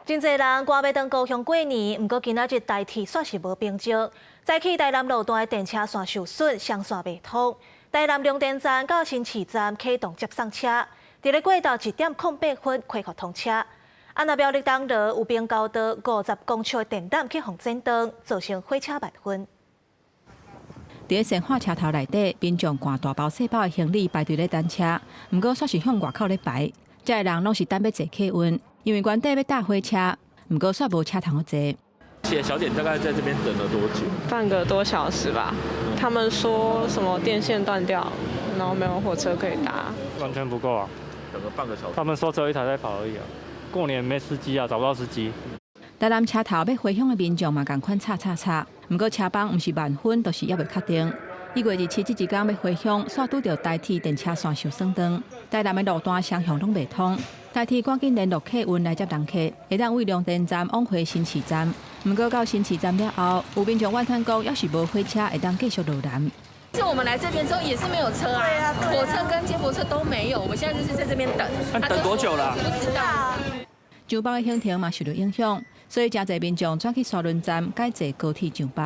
真濟人趕欲轉故鄉過年，毋過今仔日台鐵煞是無平靜。早起台南路段的電車線受損，雙線袂通。台南龍田站到新市站啟動接送車，佇咧過晝1點08分恢復通車。啊，若苗栗東螺有平交道50公尺的電纜去予剪斷，造成火車慢分。佇咧善化車頭內底，民眾攜大包細包的行李排隊咧等車，毋過煞是向外口咧排。遮的人攏是等欲坐客運，因為原底欲搭火車，毋過煞無車通好坐。小姐，大概在這邊等了多久？半個多小時吧。他們說什麼電線斷掉，然後沒有火車可以搭。完全不夠啊！等了半個小時。他們說只有一台在跑而已啊。過年沒司機啊，找不到司機。台南車頭欲回鄉的民眾嘛仝款吵吵吵，毋過車班毋是慢分，就是猶未確定。1月27這一工欲回鄉，煞拄著台鐵電車線受損斷，台南的路段雙向攏袂通。台鐵趕緊聯絡客運來接人客，會當為龍田站往回新市站。毋過到新市站了後，有民眾怨嘆講，猶是無火車會當繼續落南。是我們來這邊之後也是沒有車啊，火車跟接駁車都沒有，我們現在就是在這邊等。等多久了？不知道。上北的行程嘛受著影響，所以誠濟民眾轉去沙崙站改坐高鐵上北。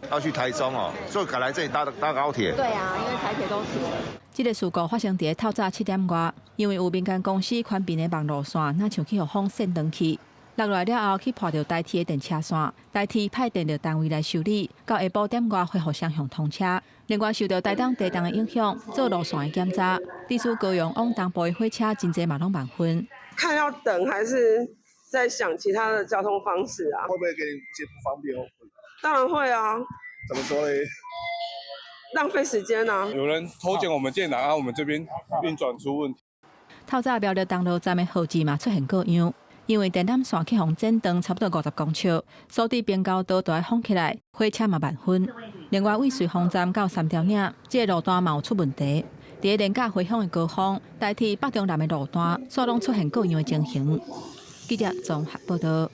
要去台中哦，所以改來這裡搭搭高鐵。對啊，因為台鐵都停了。這個事故發生佇咧透早7點外，因為有民間公司寬頻的網路線，若像去予風扇斷去，落來了後去破著台鐵的電車線，台鐵派電力單位來修理，到下晡點外恢復雙向通車。另外受著台東地動的影響，做路線的檢查，致使高雄往東部的火車真濟嘛攏慢分。看要等還是在想其他的交通方式啊？會不會給你一些不方便？當然會啊。怎麼說呢？浪費時間啊！有人偷剪我們電纜，啊，我們這邊運轉出問題。透早苗栗東螺站的號誌嘛出現故障，因為電纜線去予剪斷差不多50公尺，所以平交道都愛封起來，火車嘛慢分。另外，為瑞芳站到三貂嶺這個路段嘛有出問題，佇咧連假回鄉的高峰，台鐵北中南的路段，煞攏出現故障的情形。記者綜合報導。